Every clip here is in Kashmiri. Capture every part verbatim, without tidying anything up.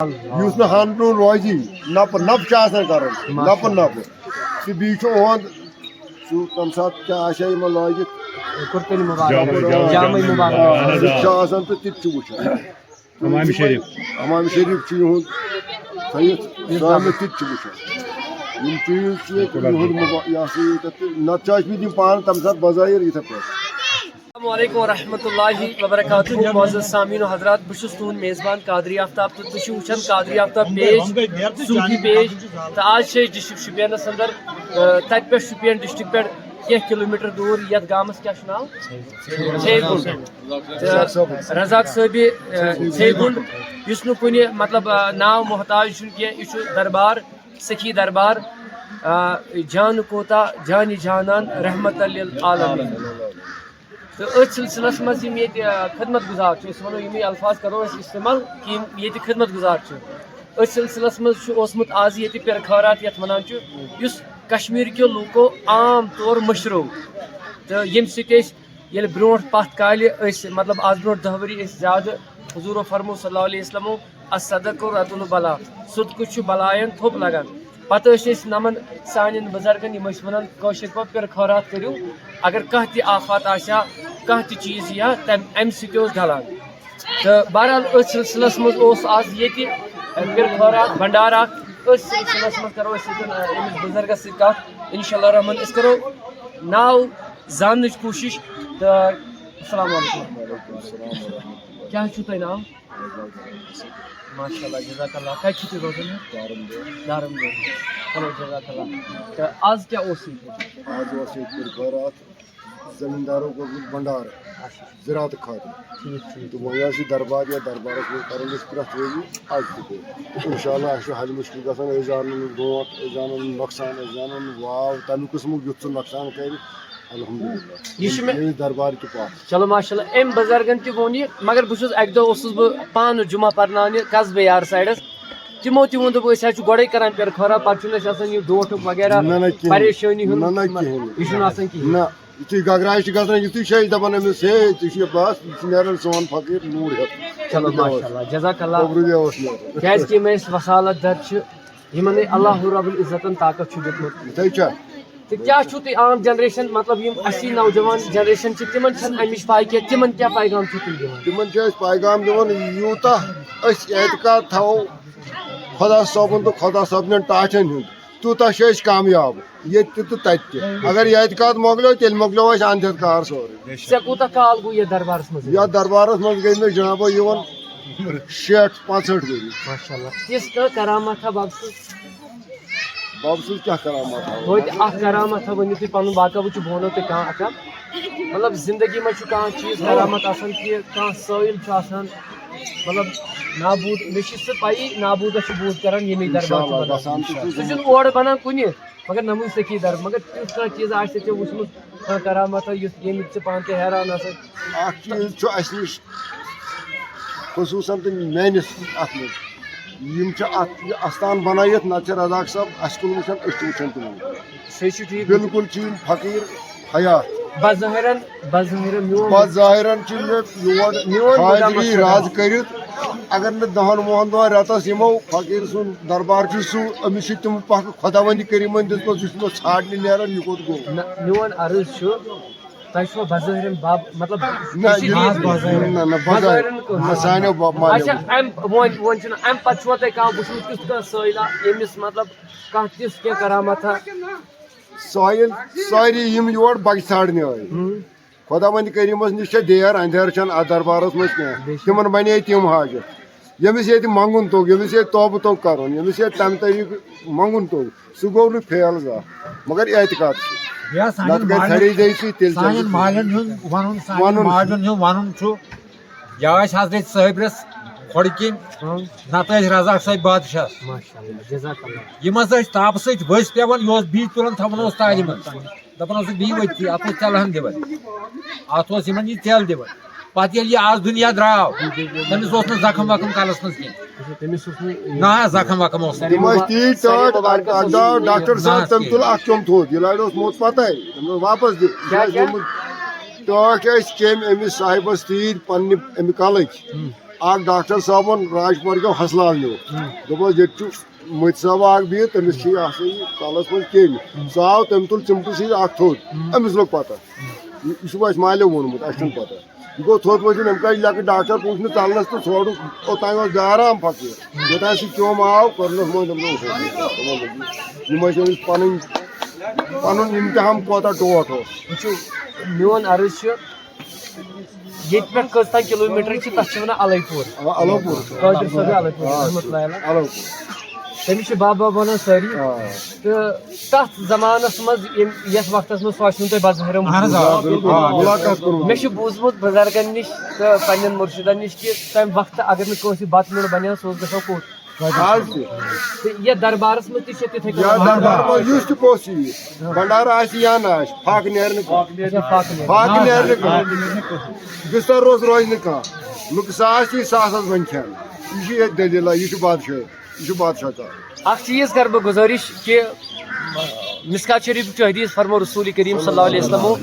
یُس نہٕ ہن پیوٚن روزی، نپہٕ نپہٕ چھُ آسان کرُن، نپہٕ نپہٕ۔ تہٕ بیٚیہِ چھُ اُہُنٛد سُہ تَمہِ ساتہٕ کیٛاہ آسہِ ہا یِمن لٲگِتھ، کُرتہٕ مُبارک۔ جامہٕ، جامہٕ۔ جامہٕ مُبارک۔ آ، سُہ تہِ چھُ آسان تہٕ تہِ تہِ چھُ وٕچھان۔ حمام شریف۔ حمام شریف چھُ یِہُنٛد تھٲیِتھ، سٲمِتھ تہِ تہِ چھُ وٕچھان۔ یِم چیٖز چھِ ییٚتہِ یِہُنٛد مُبا-، یہِ ہسا یہِ ییٚتٮ۪تھ تہٕ نَتہٕ چھِ ٲسمٕتۍ یِم پانہٕ تَمہِ ساتہٕ بظٲہِر یِتھَے پٲٹھۍ۔ السلام علیکم ورحمۃ اللہ وبرکاتہ۔ معزز سامعین و حضرات، بہٕ چھُس تُہُنٛد میزبان قادری آفتاب تہٕ تُہۍ چھِو وٕچھان قادری آفتاب پیج، صوٗفی پیج۔ تہٕ آز چھِ أسۍ ڈسٹرکٹ شُپینَس اندر، تہٕ تَتہِ پٮ۪ٹھ شُپین ڈسٹرکٹ پٮ۪ٹھ کینٛہہ کلوٗمیٹر دوٗر یَتھ گامَس کیٛاہ چھُ ناو؟ ژھے گُنٛڈ۔ تہٕ رزاق صٲبہِ، آ، ژھے گُنٛڈ، یُس نہٕ کُنہِ مطلب، آ، ناو محتاج چھُنہٕ کینٛہہ، یہِ چھُ دربار، سخی دربار، آ، جان کوتا جانی جانان رحمت للعالمین۔ تہٕ أتھۍ سلسلس منٛز یِم ییٚتہِ، آ، خدمت گزار چھِ، أسۍ وَنو یِمٕے الفاظ کرو أسۍ استعمال کہِ یِم ییٚتہِ خدمت گزار چھِ۔ أتھۍ سلسلس منٛز چھُ اوسمُت آز ییٚتہِ پِرٕ خٲرات یَتھ وَنان چھُ، یُس کشمیٖر کیو لوٗکو عام طور مٔشرو، تہٕ ییٚمہِ سۭتۍ أسۍ ییٚلہِ برونٛٹھ پَتھ کالہِ أسۍ، مطلب، آز برونٛٹھ دَہ ؤری ٲسۍ زیادٕ، حضوٗرو فرموو صلی اللہ علیہ وسلمو، "الصدقہ رد البلا"، صدقہٕ چھُ بلاین تھوٚپ لگان۔ پتہٕ ٲسۍ أسۍ نمن سانٮ۪ن بُزرگن، یِم ٲسۍ وَنان کٲشِر پٲٹھۍ، "پِرٕ خٲرات کٔرِو"، اگر کانٛہہ تہِ آفات آسہِ ہا، کانٛہہ تہِ چیٖز یی ہا، تَمہِ، اَمہِ سۭتۍ اوس ڈلان۔ تہٕ بہرحال، أتھۍ سلسلس منٛز اوس آز ییٚتہِ، اَ، پِرٕ خٲرات بھنڈارا اکھ۔ أتھۍ سلسلس منٛز کرو أسۍ ییٚتٮ۪ن، اَ، أمِس بُزرگس سۭتۍ کتھ۔ انشاءاللہ الرحمن، أسۍ کرو ناو زاننٕچ کوٗشِش۔ تہٕ السلام علیکم۔ وعلیکم السلام ورحمۃ اللہ۔ کیٛاہ چھُو تۄہہِ ناو؟ ماشاء اللہ، جزاک اللہ۔ کَتہِ چھِو تُہۍ روزان؟ دارم دور۔ دارم دور۔ چلو، جزاک اللہ۔ تہٕ آز کیٛاہ اوس ییٚتہِ؟ آز اوس ییٚتہِ پِرٕ خٲرات۔ زٔمیٖندارو کوٚرمُت بنڈارٕ اچھا۔ زِراعتہٕ خٲطرٕ۔ ٹھیٖک، ٹھیٖک۔ تہٕ وۄنۍ ٲس یہِ دربار یا دربارَس منٛز کَران أسۍ پرٛٮ۪تھ ؤری، آز تہِ گوٚو۔ تہٕ اِنشاء اللہ اَسہِ چھُ حل مُشکِل گژھان، أسۍ زانو نہٕ برونٛٹھ، أسۍ زانو نہٕ نۄقصان، أسۍ زانو نہٕ واو تَمیُک قٕسمُک یُتھ سُہ نۄقصان کَرِ۔ الحمدللہ۔ یہِ چھُ مےٚ ییٚمِس دربار تہِ پَتھ۔ چلو ماشاء اللہ، أمۍ بُزرگَن تہِ ووٚن یہِ، مگر بہٕ چھُس اَکہِ دۄہ اوسُس بہٕ پانہٕ جُمعہ پَرناونہِ قصبہٕ یار سایڈَس، تِمو تہِ ووٚن، دوٚپُکھ، "أسۍ حظ چھِ گۄڈَے کَران پِرٕ خٲرات، پَتہٕ چھُنہٕ اَسہِ آسان یہِ ڈوٹھُک وغیرہ، نہ، نہ، کِہیٖنۍ۔ پریشٲنی ہُنٛد نہ، نہ، کِہیٖنۍ۔ یہِ چھُنہٕ آسان کِہیٖنۍ۔" نہ۔ یُتھُے گگراہَس چھِ گژھان، یُتھُے چھِ أسۍ دَپان أمِس، "ہے، ژےٚ چھُے بَس، یہِ چھِ نیران سون فقیٖر نوٗر ہیوٚت۔" چلو، ماشاء اللہ، جزاک اللہ۔ اوٚبرُے اوس نیران۔ کیٛازِکہِ یِم اَسہِ وصالت در چھِ، یِمَن ہے اللہ رب العزتَن طاقت چھُ دیُتمُت۔ یِتھَے چھا؟ تہٕ کیٛاہ چھُو تُہۍ عام جنریشن، مطلب، یِم اَسی نوجوان جنریشن چھِ، تِمَن چھَنہٕ اَمِچ پَے کینٛہہ، تِمَن کیٛاہ پیغام چھُو تُہۍ دِوان؟ تِمَن چھِ أسۍ پیغام دِوان، یوٗتاہ أسۍ اعتقاد تھاوو خۄدا صٲبُن تہٕ خۄدا صٲبنٮ۪ن ٹاٹھٮ۪ن ہُنٛد، تیوٗتاہ چھِ أسۍ کامیاب۔ ییٚتہِ تہِ تہٕ تَتہِ تہِ۔ اگر یہِ اعتقاد مۄکلیو، تیٚلہِ مۄکلیو اَسہِ اَندھیٚر کار سورُے۔ ژےٚ کوٗتاہ کال گوٚو یَتھ دربارَس منٛز؟ یَتھ دربارَس منٛز گٔے مےٚ جِنابو یِوان شیٹھ پانٛژہٲٹھ ؤری۔ ماشاء اللہ۔ تِژھ کانٛہہ کرامت ہا بَب سٕنٛز؟ بَب سٕنٛز کیٛاہ کرامت ہا؟ توتہِ اَکھ کرامت ہا ؤنِو تُہۍ پَنُن واقعہٕ، وٕچھِو بہٕ وَنو تۄہہِ کانٛہہ اَکھ اَکھ۔ مطلب زِندگی منٛز چھُ کانٛہہ چیٖز کرامت آسان کہِ کانٛہہ سٲیِل چھُ آسان، مطلب نابوٗد، مےٚ چھِ سُہ پَیی، نابوٗدَس چھُ بوٗد کران ییٚمِکۍ دربار چھِ اِنشاءاللہ، بَنان۔ گژھان تہِ چھُ سُہ چھُنہٕ اورٕ بَنان کُنہِ۔ مگر نموٗ سخی در، مگر تیُتھ کانٛہہ چیٖز آسہِ ژےٚ وٕچھمُت، کانٛہہ کرامت یُتھ ییٚمیُک ژٕ پانہٕ تہِ حیران آسکھ؟ اکھ چیٖز چھُ اَسہِ نِش خصوٗصاً تہٕ میٲنِس اَتھ منٛز، یِم چھِ اَتھ یہِ اَستان بَنٲیِتھ، نَتہٕ چھِ رزاق صٲب اَسہِ کُن وٕچھان، أسۍ چھِ وٕچھان تِمَن۔ سُہ چھُ ٹھیٖک۔ بِلکُل چھِ یِم فقیٖر حیات۔ بظٲہِرن، بظٲہِرن میون بظٲہِرن چھِ مےٚ یور میون حاضری مقصد راز کٔرِتھ، اگر نہٕ دَہَن وُہَن دۄہَن رٮ۪تَس یِمو، فقیٖر سُنٛد دربار چھُ سُہ، أمِس چھِ تِم پَکھ خۄداوندِ کریٖمن دِژمٕژ، یُس مےٚ ژھانٛڈنہِ نیران، یہِ کوٚت گوٚو؟ نہ، میون عرض چھُ، تۄہہِ چھُوا بظٲہِرن باب، مطلب، نہ، یہِ چھِ یہِ ٹھیٖک؟ نہ، نہ، بظٲہِر، بظٲہِرن کُن۔ نہ، سانیو باب مالیو۔ اچھا، اَمہِ وۄنۍ، وۄنۍ چھُنہٕ، اَمہِ پتہٕ چھُوا تۄہہِ کانٛہہ وٕچھمُت تیُتھ کانٛہہ سٲیِلا، ییٚمِس، مطلب، کانٛہہ تِژھ کینٛہہ کرامت ہا؟ سٲیِل، سٲری یِم یور بَچہِ ژھانٛڈنہِ ٲے۔ ہُم۔ خۄداوندِ کریٖمس نِش چھےٚ دیر اندھیر چھَنہٕ اَتھ دربارس منٛز کینٛہہ۔ بے شک۔ تِمن بنے تِم حاجت۔ ییٚمِس ییٚتہِ منٛگُن توٚگ، ییٚمِس ییٚتہِ توبہٕ توٚگ کرُن، ییٚمِس ییٚتہِ تمہِ طریٖقہٕ منٛگُن توٚگ، سُہ گوٚو نہٕ فیل زانٛہہ۔ مگر اعتقاد چھُ۔ یا سانٮ۪ن نتہٕ گژھِ مالٮ۪ن، سرے دے سۭتۍ تیٚلہِ سانٮ۪ن چلہِ۔ مالٮ۪ن ہُنٛد ونُن، سانٮ۪ن ونُن۔ مالٮ۪ن ہُنٛد ونُن چھُ، یا ٲسۍ حضرت صٲبرس کھۄڈٕ کِنۍ، ہُم۔ نتہٕ ٲسۍ رزاق صٲب بادشاہس۔ ماشاءاللہ، جزاک اللہ۔ یِم ہسا ٲسۍ تاپہٕ سۭتۍ ؤسۍ پٮ۪وان، یہِ اوس بیٚیہِ تُلان تھاوان اوس تالہِ منٛز۔ دَپان اوسُکھ، "بِہِو أتھی، اَتھ اوس ژٮ۪لہٕ ہن دِوان، اَتھ اوس یِمن یہِ ژٮ۪ل دِوان۔" پَتہٕ ییٚلہِ یہِ آز دُنیا درٛاو، تٔمِس اوس نہٕ زخم وخم کَلَس منٛز کینٛہہ۔ اچھا، تٔمِس اوس نہٕ یہِ نہ، زخم وخم اوس نہٕ۔ تِم ٲسۍ تیٖتۍ ٹٲٹھۍ، اَکھ، اَکھ دراو ڈاکٹر صٲب، نہ، تٔمۍ تُل اَکھ چوٚم تھوٚد، یہِ لارِ اوس موت پَتَے، تٔمۍ دوٚپ، "واپَس دِ، یہِ کیٛاہ، آسہِ کیٛاہ؟ گوٚمُت۔" ٹٲٹھۍ ٲسۍ کیٚمۍ أمِس صاحبَس تیٖتۍ پنٛنہِ اَمہِ کَلٕکۍ۔ ہُم۔ اکھ ڈاکٹر صٲبن راج پورکیو ہسلال نیوٗ۔ دوٚپُس، ییٚتہِ چھُ مٔتۍ صٲب اکھ بِہِتھ، تٔمِس چھِ یہِ ہسا یہِ کلس منٛز کیٚمۍ۔ سُہ آو، تٔمۍ تُل چِمٹہٕ سۭتۍ اکھ تھوٚد۔ أمِس لوٚگ پتہ۔ یہِ، یہِ چھُ اَسہِ مالیو ووٚنمُت، اَسہِ چھُنہٕ پتہ۔ یہِ گوٚو تھوٚد پٲٹھۍ، أمۍ کَڑِ لۄکٕٹۍ ڈاکٹر، پوٗچھ نہٕ ژَلنَس تہٕ ژھوڑُکھ اوٚتام اوس بیٛارام فقیٖر۔ یوٚتام سُہ کیوٚم آو، کوٚرنَس منٛز دوٚپُن، اوس اوس۔ یِم ٲسۍ أمِس پَنٕنۍ، پَنُن اِمتِحان کوتاہ ٹوٹھ اوس۔ وٕچھِو، میون عرض چھُ، ییٚتہِ پٮ۪ٹھ کٔژتام کِلوٗ میٖٹر چھِ، تَتھ چھِ وَنان اَلَے پوٗر۔ آ، اَلَے پوٗر۔ قٲدِر صٲبِ اَلَے پوٗر، آ، رحمتہ اللہ علیہ۔ اَلَے پوٗر۔ تٔمِس چھِ بَب بَب وَنان سٲری۔ آ۔ تہٕ تَتھ زمانَس منٛز، ییٚمہِ، یَتھ وقتَس منٛز سُہ آسہِ نہٕ تۄہہِ بَظٲہِر اَہَن حظ، آ۔ مُلاقات کوٚرمُت۔ مےٚ چھُ بوٗزمُت بُزرگَن نِش تہٕ پنٛنٮ۪ن مُرشِدَن نِش کہِ تَمہِ وقتہٕ اگر نہٕ کٲنٛسہِ بَتہٕ میوٚنٛڈ بَنہِ ہا، سُہ اوس گژھان کوٚت؟ آز تہِ۔ تہٕ یَتھ دربارَس منٛز تہِ چھِ تِتھَے کٔنۍ۔ یَتھ دربارَس منٛز یُس تہِ پوٚژھ یِیہِ، بَنڈارٕ آسہِ یا نہٕ آسہِ، فاقہٕ نیرِ نہٕ کانٛہہ۔ اچھا، فاقہٕ نیرِ۔ فاقہٕ نیرِ نہٕ کانٛہہ۔ بِستَر روٚس روزِ نہٕ کانٛہہ۔ لُکہٕ ساس یی ساسَس بَنہِ کھٮ۪ن۔ یہِ چھِ ییٚتہِ دٔلیٖلہ، یہِ چھُ بادشاہ۔ یہِ چھُ بادشاہ ژاو۔ اکھ چیٖز کرٕ بہٕ گُزٲرِش کہِ مِشکات شریٖف چھُ حدیث فرمو رسول کریم صلی اللہ علیہ وسلمو،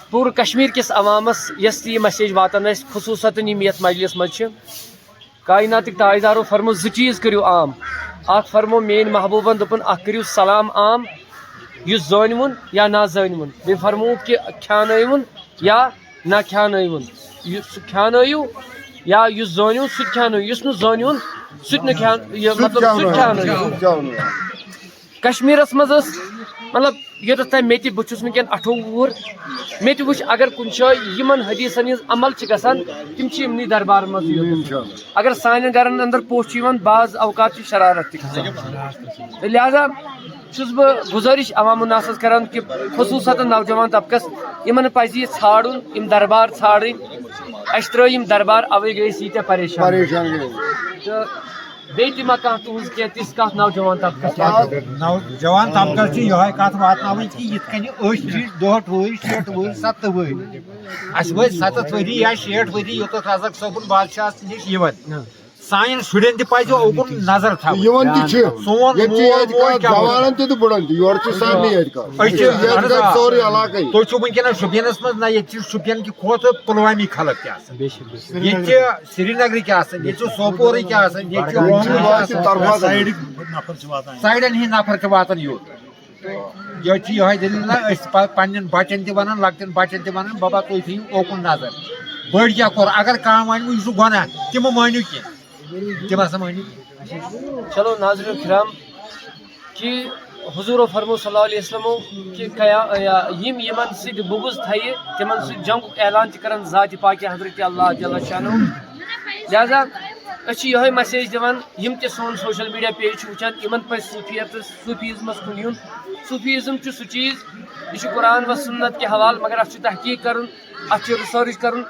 پوٗرٕ کشمیر کِس عوامس یۄس تہِ یہِ message واتان آسہِ، خصوٗصاً یِم یتھ مجلس منٛز چھِ، کائناتٕکۍ تاجدارو فرمو زٕ چیٖز کٔرِو عام۔ اکھ فرمو میٲنۍ محبوبن دوٚپُن اکھ کٔرِو سلام عام، یُس زٲنوُن یا نازٲنوُن، بیٚیہِ فرمووُکھ کہِ کھیانٲیوُن یا نہ کھیانٲیوُن۔ یُس سُہ کھیانٲیِو یا یُس زٲنِوُن سُہ تہِ کھیانٲیِو، یُس نہٕ زٲنِوُن سُہ تہِ نہٕ کھیان، یہِ سُہ تہِ مطلب سُہ تہِ کھیانٲیِو۔ کھیانٲیِو۔ سُہ تہِ کھیانٲیِو۔ کشمیٖرس منٛز ٲس، مطلب، یوٚتَتھ تام مےٚ تہِ، بہٕ چھُس وٕنکیٚن اَٹھووُہ وُہُر، مےٚ تہِ وٕچھ اگر کُنہِ جایہِ یِمن حدیثن ہٕنٛز عمل چھِ گژھان، تِم چھِ یِمنٕے دربارن منٛز یوت۔ اگر سانٮ۪ن گرن اندر پوٚژھ چھُ یِوان، بعض اوقات چھِ شرارت تہِ کھسان۔ تہٕ لہذا چھُس بہٕ گُزٲرِش عوام الناسَس کران کہِ خصوٗصاً نوجوان طبقس، یِمن پَزِ یہِ ژھانڈُن، یِم دربار ژھانڈٕنۍ۔ اَسہِ ترٲے یِم دربار، اَوَے گٔے أسۍ ییٖتیٛاہ پریشان۔ پریشان گٔے۔ تہٕ بیٚیہِ تہِ ما کانٛہہ تُہٕنٛز کینٛہہ تِژھ کَتھ نوجوان طبقس؟ نوجوان طبقس چھِ یِہوٚے کَتھ واتناوٕنۍ کہِ یِتھ کٔنۍ أسۍ چھِ دُہٲٹھ وٲرۍ، شیٹھ وٲرۍ، ستتھ وٲرۍ۔ اَسہِ وٲتۍ ستتھ ؤری یا شیٹھ ؤری یوٚتَتھ رزق صٲبُن بادشاہَس نِش یِوان۔ سانٮ۪ن شُرٮ۪ن تہِ پَزِ اوکُن نظر تھاوٕنۍ۔ یِوان تہِ چھِ۔ سون ییٚتہِ چھِ مول اعتقاد موج کیٛاہ وَنان؟ جوانَن تہِ تہٕ بٕڑَن تہِ، یورٕ چھِ سارنٕے اعتقاد۔ أسۍ چھِ، ییٚتہِ اہن حظ، گژھِ آ۔ سورُے علاقَے۔ تُہۍ چھِو وٕنکیٚنَس شُپینَس منٛز، نہ، ییٚتہِ چھِ شُپین کہِ کھۄتہٕ پُلوامی خلق تہِ آسان۔ بے شک، بے شک۔ ییٚتہِ چھِ سرینگرٕکۍ آسان، ییٚتہِ چھِ سوپورٕکۍ آسان، ییٚتہِ چھِ رۄہنٕکۍ آسان۔ سایڈٕکۍ نفر چھِ واتان۔ سایڈَن ہٕنٛدۍ نفر چھِ واتان یور۔ یہِ چھِ یِہوٚے دٔلیٖل نہ، أسۍ چھِ پَ-، پنٛنٮ۪ن بَچَن تہِ وَنان، لۄکٹٮ۪ن بَچَن تہِ وَنان، بَبا، تُہۍ تھٲیِو اوکُن نظر۔ بٔڑۍ کیٛاہ کوٚر؟ اگر کانٛہہ وَنہِ، یہِ چھُ گۄناہ، تِم مہٕ مٲنِو کینٛہہ۔ تِم ہسا مٲنِو۔ چلو ناظرین کرام، کہِ حضورو فرمو صلی اللہ علیہ وسلمو کہِ قیا-، یا یِم یِمن سۭتۍ بغض تھایہِ، تِمن سۭتۍ جنگُک اعلان تہِ کرن ذاتِ پاکِ حضرت اللہ جل شانہ۔ لہذا أسۍ چھِ یِہوٚے message دِوان، یِم تہِ سون social media page چھِ وٕچھان، یِمن پزِ صوفیت تہٕ صوفیزمس کُن یُن۔ صوفیزم چھُ سُہ چیٖز، یہِ چھُ قرآن و سنت کہِ حوالہٕ، مگر اتھ چھُ تحقیق کرُن، اتھ چھُ research کرُن۔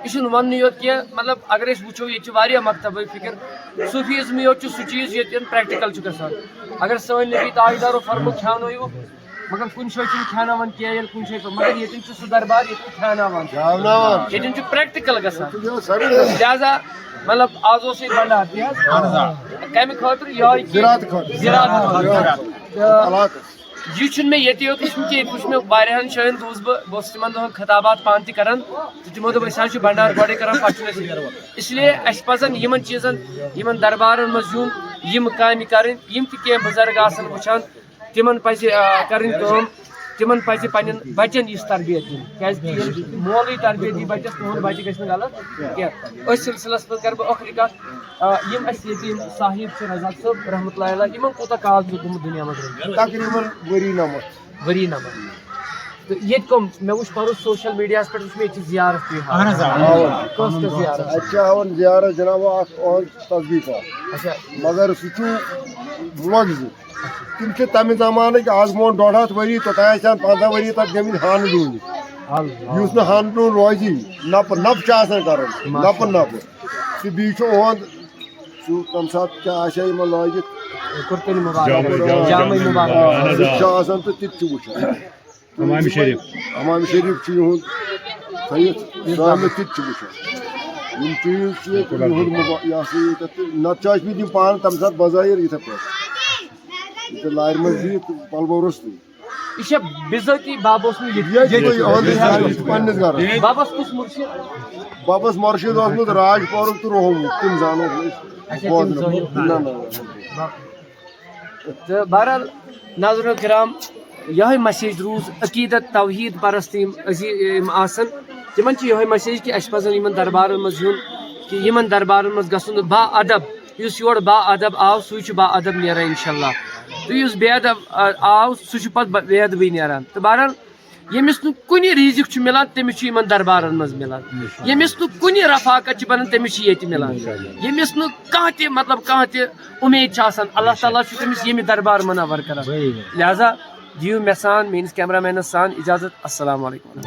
یہِ چھُنہٕ وننُے یوت کینٛہہ، مطلب، اگر أسۍ وٕچھو، ییٚتہِ چھِ واریاہ مکتبہٕ فکر۔ صوفیزمٕے یوت چھُ سُہ چیٖز ییٚتٮ۪ن practical چھُ گژھان۔ اگر سٲنۍ نبی تاجدارو فرموو کھیٛاونٲیِو، مگر کُنہِ جایہِ چھُنہٕ کھیٛاناوان کینٛہہ، ییٚلہِ کُنہِ جایہِ، مگر ییٚتٮ۪ن چھُ سُہ دربار، ییٚتٮ۪ن کھیٛاناوان چھِ۔ کھیٛاناوان۔ ییٚتٮ۪ن چھُ practical گژھان۔ ییٚتٮ۪ن چھُ سٲرٕے گژھان۔ لہذا، مطلب، آز اوس ییٚتہِ بنڈار تہِ حظ۔ اہن حظ، آ۔ کمہِ خٲطرٕ؟ یِہوٚے کہِ زِراعت خٲطرٕ۔ زِراعت خٲطرٕ۔ زِراعت۔ تہٕ علاقس۔ یہِ چھُنہٕ مےٚ ییٚتہِ یوت وٕچھمُت کینٛہہ، ییٚتہِ وٕچھ مےٚ واریاہَن جایَن، گوس بہٕ، بہٕ اوسُس تِمَن دۄہَن خطابات پانہٕ تہِ کَران، تہٕ تِمو دوٚپ، أسۍ حظ چھِ بھنڈار گۄڈَے کَران، پَتہٕ چھُنہٕ اَسہِ یہِ ضروٗرت۔ اس لیے اَسہِ پَزَن یِمَن چیٖزَن، یِمَن دربارَن منٛز یُن، یِم کامہِ کَرٕنۍ، یِم تہِ کینٛہہ بُزرگ آسَن وٕچھان، تِمَن پَزِ، آ، کَرٕنۍ کٲم، تِمَن پَزِ پنٛنٮ۪ن بَچَن یِژھ تربیت دِنۍ، کیٛازِکہِ ییٚلہِ مولٕے تربیت دی بَچَس، تُہُنٛد بَچہِ گژھِ نہٕ غلط کینٛہہ۔ أتھۍ سلسلَس منٛز کَرٕ بہٕ ٲخری کَتھ۔ آ، یِم اَسہِ ییٚتہِ یِم صاحب چھِ، رزاق صٲب رحمتہ اللہ علیہ، یِمَن کوٗتاہ کال چھُ گوٚمُت دُنیا منٛز روٗدمُت؟ تقریباً ؤری نَمَتھ۔ ؤری نَمَتھ۔ تہٕ ییٚتہِ کٕم، مےٚ وٕچھ پَرُس social media ہَس پٮ۪ٹھ، وٕچھ مےٚ ییٚتہِ چھِ زیارت تہِ ہاوان۔ اَہَن حظ، آ۔ کۄس کۄس زیارت؟ اَتہِ چھِ ہاوان زیارت جِناب اَکھ، اَہَنٛد تصدیٖق اَکھ۔ اچھا۔ مگر سُہ چھُ معجزٕ۔ تِم چھِ تَمہِ زمانٕکۍ، آز برونٛٹھ ڈۄڈ ہَتھ ؤری، توٚتام آسہِ ہَن پنٛژاہ ؤری تَتھ گٔمٕتۍ ہَنہٕ ڈوٗنِتھ۔ یُس نہٕ ہَنہٕ ڈوٗن روزِ، نَپہٕ نَپہٕ چھِ آسان کَرُن، نَپہٕ نَپہٕ۔ تہٕ بیٚیہِ چھُ اُہُنٛد سُہ تَمہِ ساتہٕ کیٛاہ آسہِ ہا یِمَن لٲگِتھ؟ قرطُنہِ مُبارک۔ جامَے، جامَے۔ جامَے مُبارک۔ آ، سُہ تہِ چھُ آسان تہٕ تِتہِ چھُ وٕچھان۔ حمام شریٖف۔ حمام شریٖف چھُ یِہُنٛد تھٲیِتھ، سٲمِتھ تہِ چھُ وٕچھان۔ یِم چیٖز چھِ ییٚتہِ یِہُنٛد مُبا-، یہِ ہسا یہِ ییٚتٮ۪تھ تہٕ نَتہٕ چھِ ٲسمٕتۍ یِم پانہٕ تَمہِ ساتہٕ بظٲہِر یِتھَے پٲٹھۍ۔ ییٚتہِ لارِ منٛز بِہِتھ پَلوَو روٚستُے۔ یہِ چھا بِذٲتی بابا اوسمُت ییٚتہِ؟ ییٚتہِ گوٚو یِہُنٛدُے سروِس پننِس گرس۔ بابس کُس مُرشِد؟ بابس مرشد اوسمُت راج پورُک تہٕ روہمُک، تِم زانوکھ نہٕ أسۍ۔ اچھا، تِم بوزنہٕ۔ زٲنِتھ۔ نہ، نہ، نہ۔ تہٕ بہرحال ناظرین کرام، یِہوٚے مسیج روٗز عقیدت توحید پرست یِم عزیٖز یِم آسن، تِمن چھِ یِہوٚے مسیج کہِ اَسہِ پزن یِمن دربارن منٛز یُن، کہِ یِمن دربارن منٛز گژھُن نہٕ با ادب۔ یُس یورٕ با ادب آو، سُے چھُ با ادب نیران انشاءاللہ۔ تہٕ یُس بے ادب آ، آو، سُہ چھُ پتہٕ بے ادبٕے نیران۔ تہٕ بہرحال ییٚمِس نہٕ کُنہِ رِزِق چھُ مِلان، تٔمِس چھُ یِمن دربارن منٛز مِلان۔ ییٚمِس نہٕ کُنہِ رفاقت چھِ بَنان، تٔمِس چھِ ییٚتہِ مِلان۔ ییٚمِس نہٕ کانٛہہ تہِ، مطلب، کانٛہہ تہِ اُمید چھِ آسان، اللہ تعالیٰ چھُ تٔمِس ییٚمہِ دربار منور کران۔ لہذا دِیِو مےٚ سان، میٲنِس کیمرہ مینس سان اجازت۔ السلام علیکم۔